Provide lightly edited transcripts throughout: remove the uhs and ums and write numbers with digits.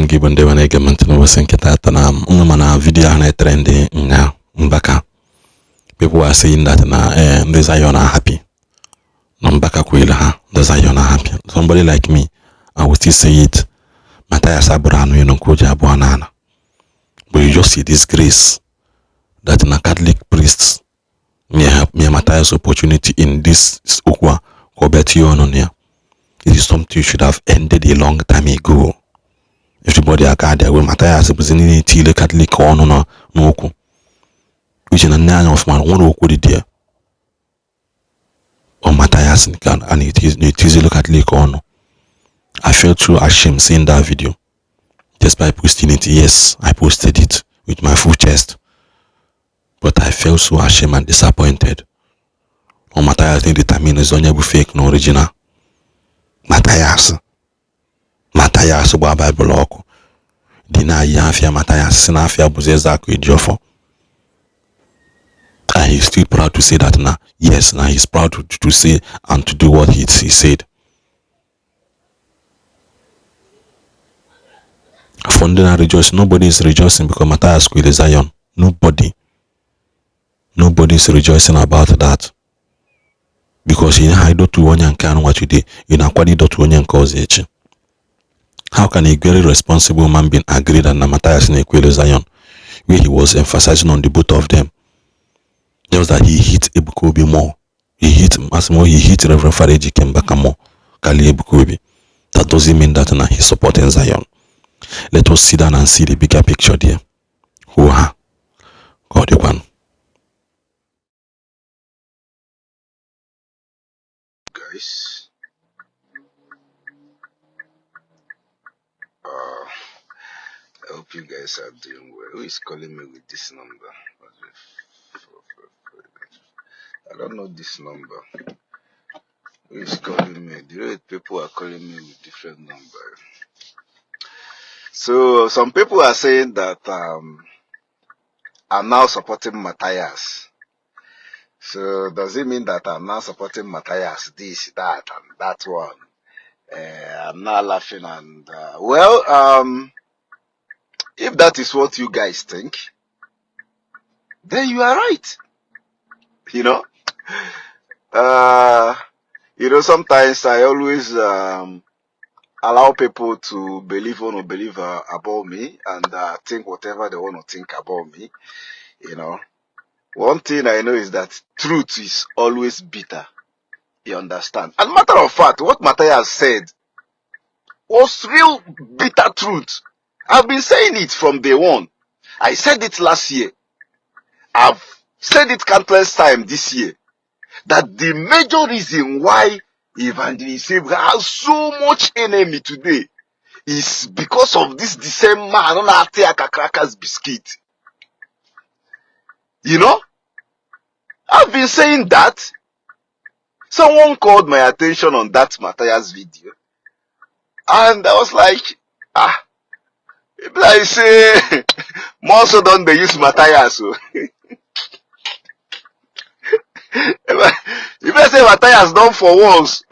M gị bụ ndị na-ege m ntị n'ụbọchị nke taata na unu ma na video ahụ na-etrend nya Mbaka. People are saying that na ndị Zion are happy na Mbaka kwere ha, ndị Zion are happy. Somebody like me, I will still say it: Matthias abụrụ anụ elu nke o ji abụọ n'ala. But you just see this grace that na Catholic priests nye Matthias opportunity in this okwu a ka ọ bịa tinye ọnụ na ya. It is something you should have ended a long time ago. Everybody aka dị wee Matthias bụzi ndị na-etile Catholic ọnụ na n'okwu uche na nne anya ọfụma nwere okwu dị there. Ọ Matthias nke a na-etizelu Catholic ọnụ. I felt so ashamed seeing that video despite posting it. Yes, I posted it with my full chest, but I felt so ashamed and disappointed. Ọ Matthias na-determine is onye bụ fake na original. Matthias, Matthias gba Baịbụl ọkụ dị na-ayi afịa. Matthias si na afịa bụzi eze akụ Ejiofor, and he's still proud to say that na yes, na he's proud to say and to do what he said. For ndị na rejoice, nobody is rejoicing because Matthias kwere Zion. Nobody, nobody is rejoicing about that, because ị na ịdọtu onye nke anụnwa today, ị na-akwado ịdọtu onye nke ọzọ echi. How can a very responsible man being agree that na Matthias na-ekwere Zion, where he was emphasizing on the both of them, just that he hit Ebuka Obi more? He hit Asimo, he hit Reverend Father Ejike Mbaka more karịa Ebuka Obi. That doesn't mean that na he's supporting Zion. Let us sit down and see the bigger picture there. Hụ ha ka ọ dịkwanụ. Guys. I hope you guys are doing well. Who is calling me with this number? I don't know this number. Who is calling me? The rate people are calling me with different number. So some people are saying that I'm now supporting Matthias. So does it mean that I'm now supporting Matthias? This, that, and that one. I'm not laughing and well, if that is what you guys think, then you are right. You know, uh, sometimes I always allow people to believe or not believe about me and think whatever they want to think about me. One thing I know is that truth is always bitter. You understand? And matter of fact, what Matthias said was real bitter truth. I've been saying it from day one. I said it last year. I've said it countless times this year that the major reason why Evangelist has so much enemy today is because of this the same man on crackers biscuit. You know? I've been saying that. Someone called my attention on that Matthias video. And I was like, ah, I say, more so don't they use Matthias. Oh. If I say Matthias done for once,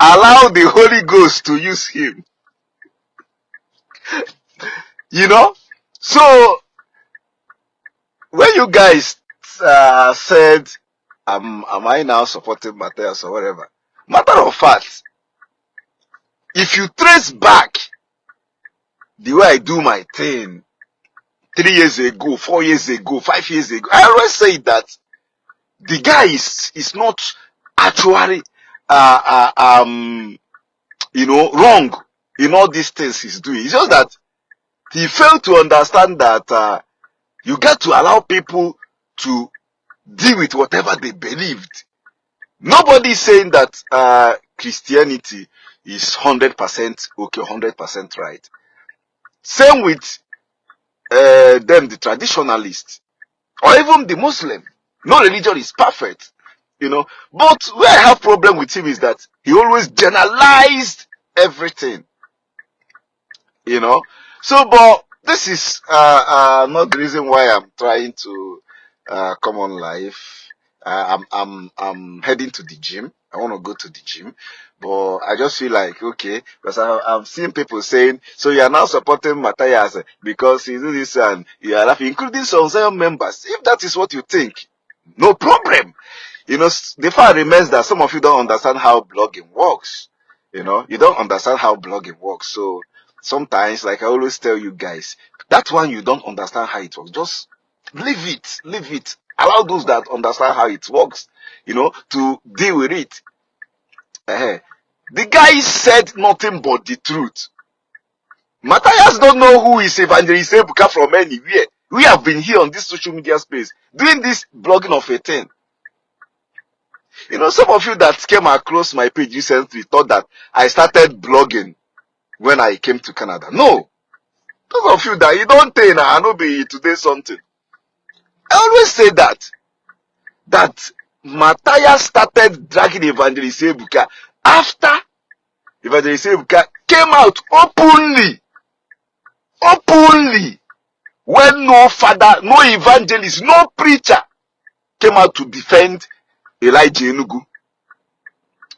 allow the Holy Ghost to use him. You know? So, when you guys said, am I now supporting Matthias or whatever? Matter of fact, if you trace back the way I do my thing 3 years ago, 4 years ago, 5 years ago, I always say that the guy is not actually, wrong in all these things he's doing. It's just that he failed to understand that you got to allow people to deal with whatever they believed. Nobody is saying that Christianity is 100% okay, 100% right. Same with them, the traditionalists, or even the Muslim. No religion is perfect, you know. But where I have problem with him is that he always generalized everything, you know. So, but this is not the reason why I'm trying to come on live. I'm heading to the gym. I want to go to the gym, but I just feel like, okay, because I've seen people saying, "So you are now supporting Matthias because he do this," and you are laughing, including some Zion members. If that is what you think, no problem. The fact remains that some of you don't understand how blogging works. You don't understand how blogging works. So sometimes, like I always tell you guys, that one you don't understand how it works. Just leave it, leave it. Allow those that understand how it works to deal with it. The guy said nothing but the truth. Matthias don't know who is Evangelist Ebuka from anywhere. We have been here on this social media space doing this blogging of a thing. Some of you that came across my page recently thought that I started blogging when I came to Canada. No. Those of you that you don't think I know be today something. I always say that Matthias started dragging Evangelist Ebuka after Evangelist Ebuka came out openly, openly, when no father, no evangelist, no preacher came out to defend Elijah Enugu.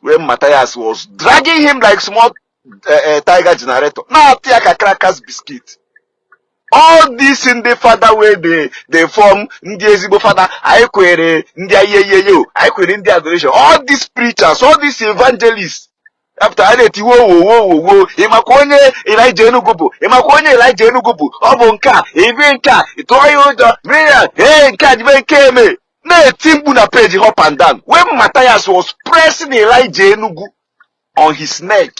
When Matthias was dragging him like small tiger generator, now ka crackers biscuit. All this ndị fada wey dey form ndị ezigbo fada, anyị kwere ndị ayeyeye, anyị kwere ndị adoration, all these preachers, all these evangelists, after a na-etiwe owowo owowo, ịmakwa onye Elijah Enugu bụ, ịmakwa onye Elijah Enugu bụ, ọ bụ nke a ebe nke a tụọ ya ụjọ mee ya ee nke a jibe nke eme na-eti mkpu na page up and down. When Matthias was pressing Elijah Enugu on his neck,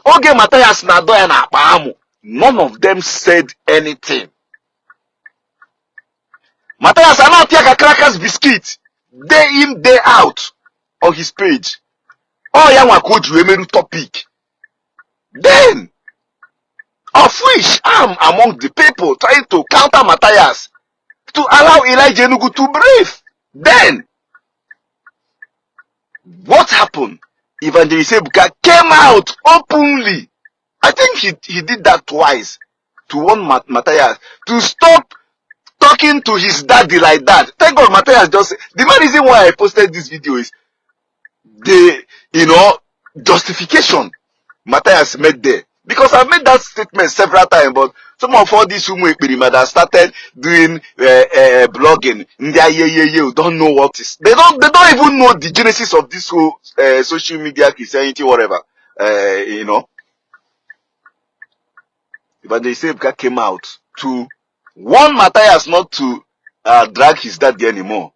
oge Matthias na-adọ ya n'akpa amụ, none of them said anything. Matthias ana-apịa ka crackers biscuit day in, day out on his page. Ọ ya nwa ka o ji wee meru topic then, of which I'm among the people trying to counter Matthias to allow Elijah Enugu to breathe. Then what happened? Evangelist Ebuka came out openly. I think he did that twice to warn Matthias to stop talking to his daddy like that. Thank God Matthias just, the main reason why I posted this video is the justification Matthias made there. Because I've made that statement several times, but some of all these ụmụ ekperima that started doing blogging, ndị ayeyeye don't know what is. They don't even know the genesis of this whole social media Christianity, whatever. Evangelist Ebuka came out to warn Matthias not to drag his daddy anymore.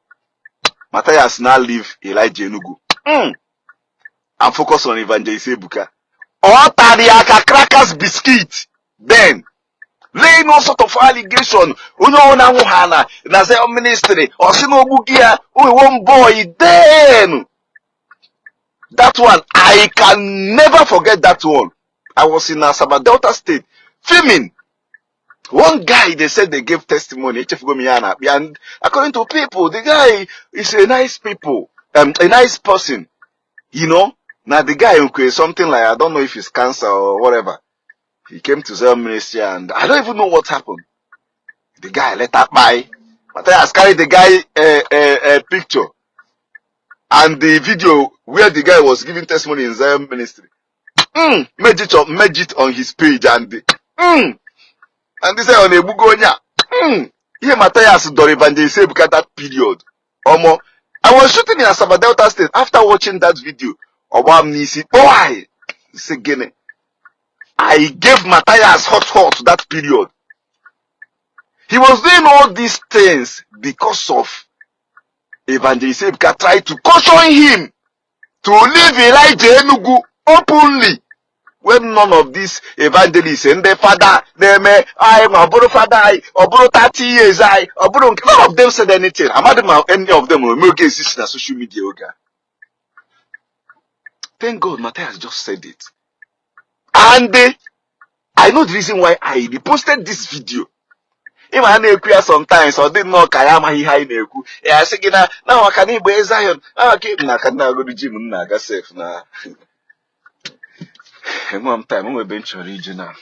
Matthias now leave Elijah Enugu and focus on Evangelist Ebuka. Ọ tara ya ka crackers biscuit, then laying all sort of allegation. Onye ọ na-anwụ ha na Zion ministry, ọ sị na ogbu gị ya one boy. Then that one, I can never forget that one. I was in Asaba, Delta State, filming. One guy, they said they gave testimony, echefugo m ya na-akpị, and according to people, the guy is a nice people, a nice person. Now the guy, okay, something like, I don't know if it's cancer or whatever. He came to Zion ministry and I don't even know what happened. The guy later by Matthias carried the guy picture and the video where the guy was giving testimony in Zion ministry. Made it on his page and this guy on egbugo onye a. Ihe Matthias dọrọ Evangelist Ebuka that period. Omo, I was shooting in Asaba, Delta State after watching that video. Ọgba m n'isi, why? Sị gịnị? I gave Matthias hot hot that period. He was doing all these things because of Evangelist Ebuka tried to caution him to leave Elijah Enugu openly when none of these evangelists, ndị fada na-eme anyị ma ọ bụrụ fada anyị, ọ bụrụ 30 years anyị, ọ bụrụ nke, none of them said anything. Amadị ma any of them ome oge exist na social media oge a. Thank God Matthias just said it. And I know the reason why I reposted this video. Ịma a na-ekwu ya sometimes, ọ dị nnọọ ka ya amaghị ihe anyị na-ekwu. Ya sị gị na maka na igbe Zion na maka na aka nna agụrụ gym m na-aga sef na enwe m time nwe ebe m chọrọ ije na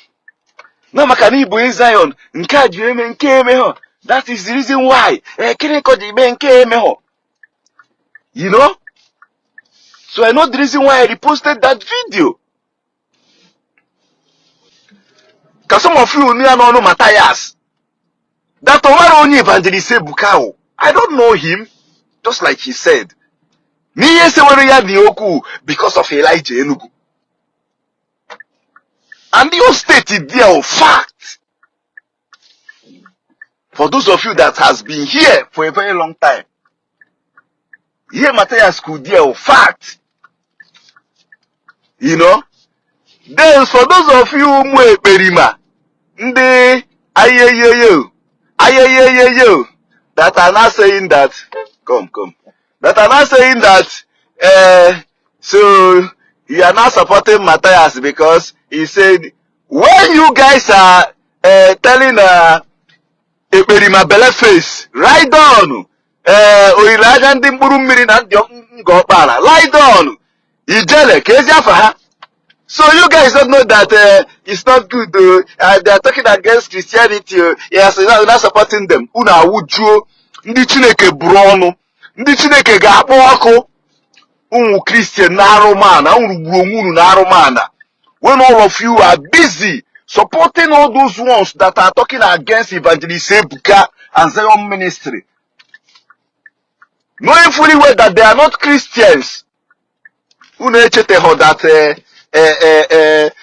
maka na igbo Zion nke a ji eme nke eme họ. That is the reason why, ee, gịnị ka ọ ji mee nke eme họ. You know? So I know the reason why I reposted that video. Ka some of you nụ ya n'ọnụ Matthias that o mara onye Evangelist Ebuka o. I don't know him, just like he said. N'ihe sewere ya dị okwu because of Elijah Enugu. And your state is there, fact. For those of you that has been here for a very long time, ihe Matthias could there, fact. You know? Then for those of you ụmụ ekperima, ndị ayeyeyo, ayeyeyeyo, that are not saying that, come, come, that are not saying that, so you are not supporting Matthias because he said, when you guys are telling ekperima belle face, ride on, olileanya ndị mkpụrụ mmiri na ndị nga ọkpara, ride on, ijele, ka ezi afa ha. So you guys don't know that it's not good. They are talking against Christianity. Yes, you're not supporting them. Unu awụjuo ndị Chineke bụrụ ọnụ. Ndị Chineke ga-akpọ ọkụ. Ụmụ Christian na-arụmana, unu gburu onwe unu na-arụmana. When all of you are busy supporting all those ones that are talking against Evangelist Ebuka and Zion Ministry, knowing fully well that they are not Christians. Unu echeteghị that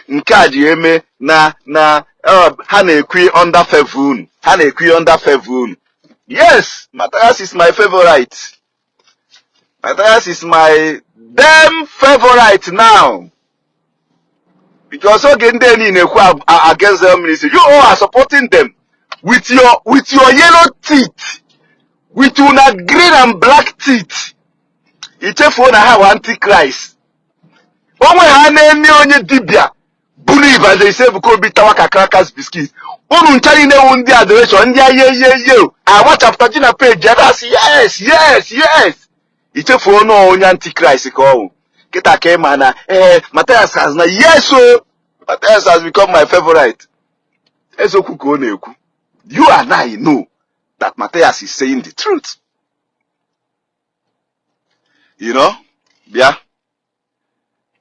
nke a ji eme na na ha na-ekwi under favor unu, ha na-ekwi under favor unu. Yes, Matthias is my favorite. Matthias is my damn favorite now. Because oge ndị niile ekwu against Zion Ministry, you all are supporting them with your yellow teeth, with una green and black teeth. Ichefuo na ha wa antichrist. Onwe ha na-eme onye dibịa buru Evangelist Ebuka Obi tawa ka crackers biscuit. Unu ncha niile wụ ndị adoration, ndị ayeyeye agbachapụta ji na peji ebe asị yes, yes, yes. Ichefuo na onye antichrist ka ọ wụ. Kịta ka ị ma na Matthias has na yes o, Matthias has become my favorite. Eziokwu ka ọ na-ekwu. You and I know that Matthias is saying the truth. You know? Bịa.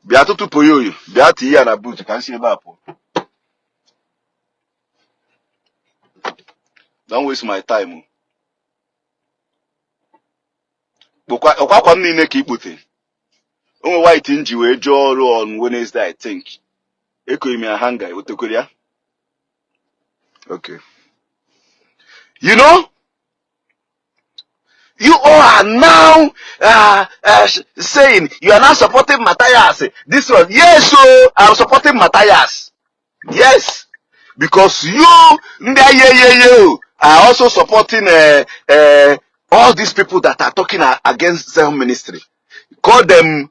Bịa tụtụpụ ya oyo. Bịa tinye ya na boot ka m si ebe a pụọ. Don't waste my time. Ọkwa akwa m niile ka ikpote. Onwe white m ji wee jee ọrụ on Wednesday, I think. Ekoghị m ya hanga, otekwere ya? Okay. You know? You all are now saying you are now supporting Matthias. This one, yes, so I'm supporting Matthias. Yes, because you, ndị ayeyeye, are also supporting all these people that are talking against Zion Ministry. Call them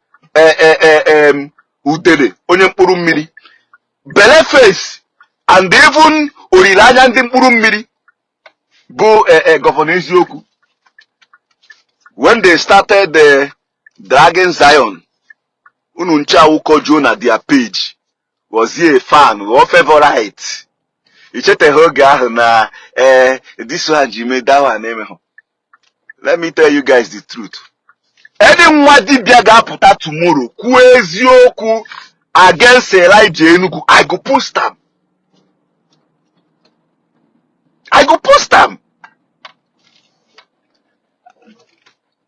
Udele, onye mkpụrụ mmiri, Belle face, and even olileanya ndị mkpụrụ mmiri bụ Governor Eziokwu. When they started the Dragon Zion, unu nche awụkọjuo na their page. Was he a fan or favorite? Icheteghị oge ahụ na this one ji mee that one emehụ. Let me tell you guys the truth. Any nwa dibịa ga-apụta tomorrow kwuo eziokwu against Elijah Enugu, I go post am. I go post am.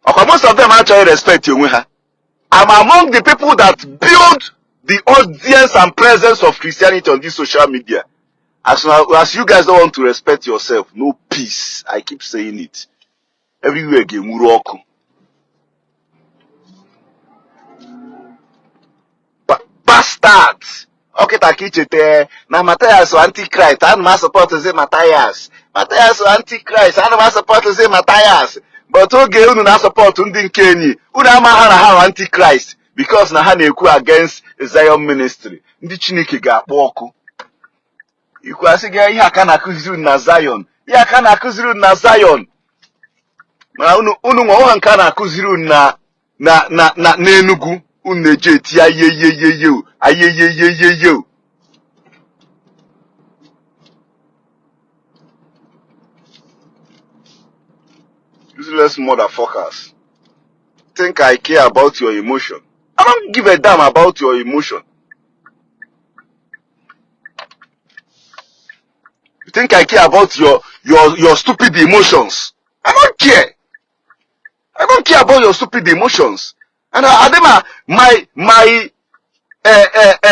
Ọkwa most of them actually respect onwe ha. I'm among the people that build the audience and presence of Christianity on this social media. As you guys don't want to respect yourself, no peace. I keep saying it. Everywhere ga-enwuru ọkụ. Bastards. Ọkịta ka ichete na Matthias antichrist, ana m asọpọtụzi Matthias. Matthias antichrist, ana m asọpọtụzi Matthias. But oge unu na-asọpọtụ ndị nke enyi, unu ama ha na ha antichrist because na ha na-ekwu against Zion Ministry. Ndị Chineke ga-akpọ ọkụ. Ikwu asị gị ihe aka na-akụziri unu na Zion. Ihe aka na-akụziri unu na Zion. Mana unu nwa nwa nke a na-akụziri unu na na na na n'Enugu, unu na-eji eti ayeyeyeye ayeyeyeye. Useless motherfuckers. Think I care about your emotion? I don't give a damn about your emotion. You think I care about your stupid emotions? I don't care. I don't care about your stupid emotions. And I think my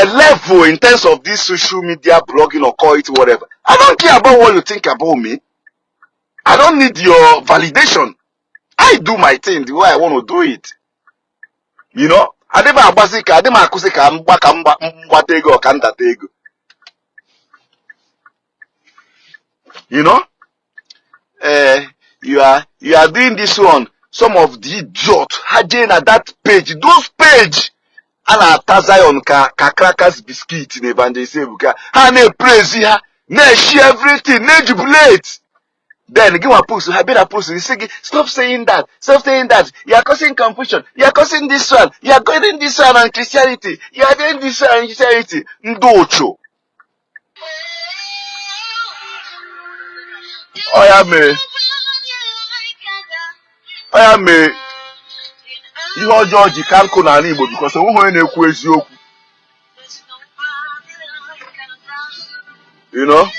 level in terms of this social media blogging or call it whatever. I don't care about what you think about me. I don't need your validation. I do my thing the way I want to do it. You know? Adị m agbasi ka adị m akụzi ka mgba ka mgba mgbata ego ka ndata ego. You know? You are doing this one. Some of the idiot ha jee na that page, those page a na-ata Zion ka crackers, biscuit na Evangelist Ebuka, ha na-epraise, ha na-eshi everything, na-ejubilate. Then gị nwa post ha bịa na post isi gị, "Stop saying that, stop saying that. You are causing confusion, you are causing this one, you are going this one and Christianity, you are doing this one and Christianity." Ndị ụchụ. Ọ ya mere ihe ọjọọ ji ka nkụ n'ala Igbo, because onweghị onye na-ekwu eziokwu. You know?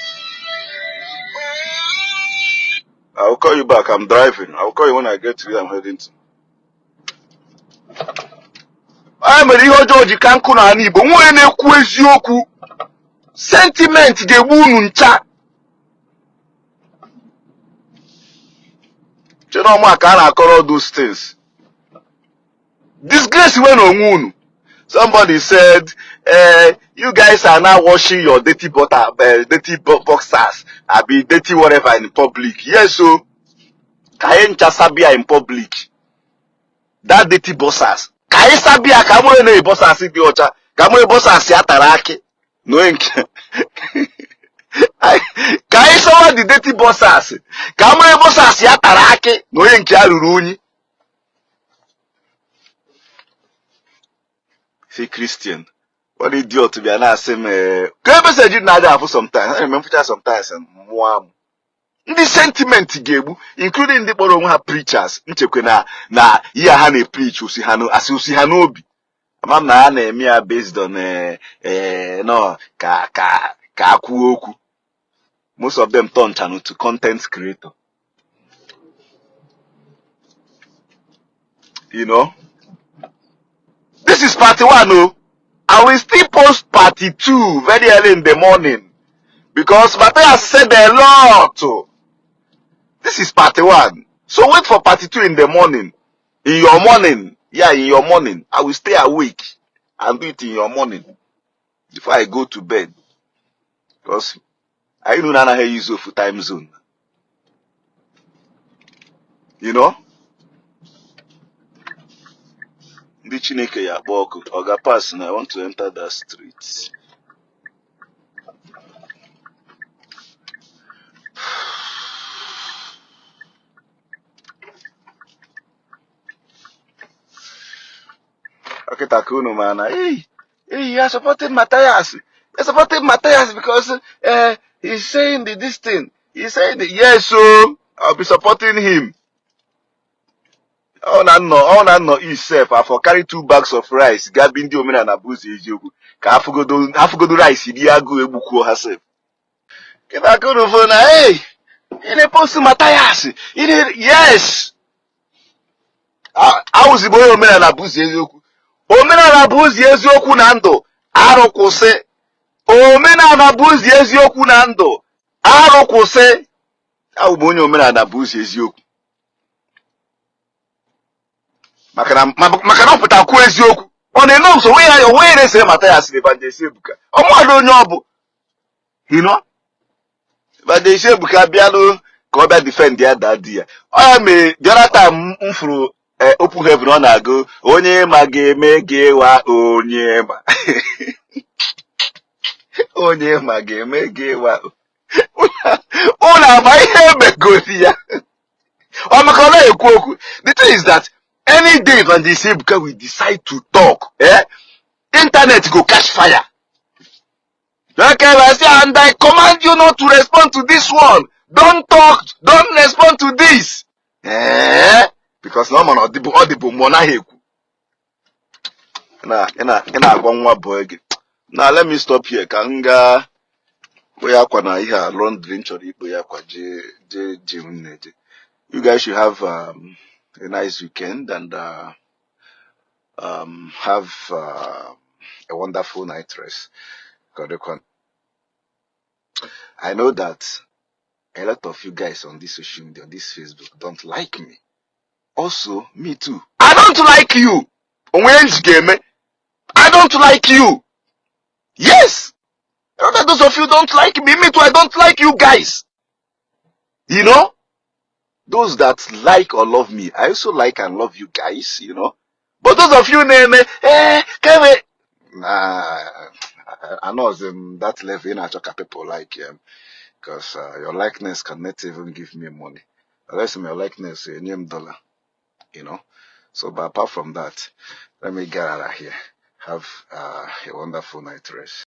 I will call you back. I'm driving. I will call you when I get to where I'm heading to. Ọ ya mere ihe ọjọọ ji ka nkụ n'ala Igbo, nwe onye na-ekwu eziokwu. Sentiment ga-egbu unu ncha. Chere ọma ka a na-akọrọ those things. Disgrace wey na onwe unu. Somebody said, "You guys are now washing your dirty butter, dirty boxers, abi dirty whatever in public." Yes, so ka anyị ncha sabia in public. That dirty boxers. Ka anyị sabia ka mụrụ na boxers dị ọcha, ka mụrụ boxers ya tara akị. Na onye nke ka anyị sawa the dirty boxers, ka mụrụ boxers ya tara akị na onye nke ya ruru unyi. Si Christian, what idiot bịa na-asị m ka message na-adị afụ sometimes, ana m mfụcha sometimes mmụọ amụ. Ndị sentiment ga-egbu, including ndị kpọrọ onwe ha preachers, nchekwa na ihe ha na-epreach osi ha asị osi ha n'obi. Ama m na ha na-eme ya based on no ka a kwuo okwu. Most of them turn channel to content creator. This is part one oh. I will still post part two very early in the morning because Matthias said a lot. This is part one. So wait for part two in the morning. In your morning. Yeah, in your morning. I will stay awake and do it in your morning before I go to bed. Because I know na use of time zone. You know? Ndị Chineke ya akpọ ọkụ. Ọ ga pass na I want to enter that street. Ọkịta ka unu ma na hey, hey, you are supporting Matthias. You are supporting Matthias because he's saying this thing. He's saying yes, so I'll be supporting him. Ọ na nnọ isef afọ carry two bags of rice gaa bi ndị omenala bụ ụzọ eziokwu ka afụgodo rice rie, agụụ egbukwuo ha sef. Kịta ka unu fụ na hey, ị na-epost Matthias. Yes, awụzigbo onye omenala bụ ụzọ eziokwu. Omenala bụ ụzọ eziokwu na ndụ. Arụ kwụsị. Omenala bụ ụzọ eziokwu na ndụ. Arụ kwụsị. Awụ m onye omenala bụ ụzọ eziokwu maka na ọ pụta kwuo eziokwu. Ọ na-eme nso onwe ya onwe ya na-ese Matthias na Evangelist Ebuka. Ọmụadụ onye ọ bụ Evangelist Ebuka bịalụ ka ọ bịa defend ya daa di ya. Ọ ya mere the other time m fụrụ Open Heaven, ọ na-agụ onye ma ga-eme gị wa, onye ma, onye ma ga-eme gị wa. Ụlọ ama ihe emegodi ya ọ maka ọ na-ekwu okwu. The thing is that any day Evangelist Ebuka will decide to talk, internet go catch fire. Okay, I say, "And I command you not to respond to this one. Don't talk, don't respond to this." Eh? Because na ọ ma na ọ dịbụ mgbe ọ naghị ekwu. Ị na-agwa nwa boy gị. Na let me stop here ka m gaa kpo ya akwa na ihe a laundry m chọrọ ikpo ya akwa jee jee gym m na-eje. You guys should have a nice weekend and have a wonderful night rest. God, I know that a lot of you guys on this social media, on this Facebook, don't like me. Also, me too. I don't like you. Onwe njigeme. I don't like you. Yes. I know that those of you don't like me. Me too. I don't like you guys. You know? Those that like or love me, I also like and love you guys. But those of you name, eh, keme. Nah, I know in that level in actual people like him. Because your likeness cannot even give me money. Unless my likeness, a name dollar. So, but apart from that, let me get out of here. Have a wonderful night rest.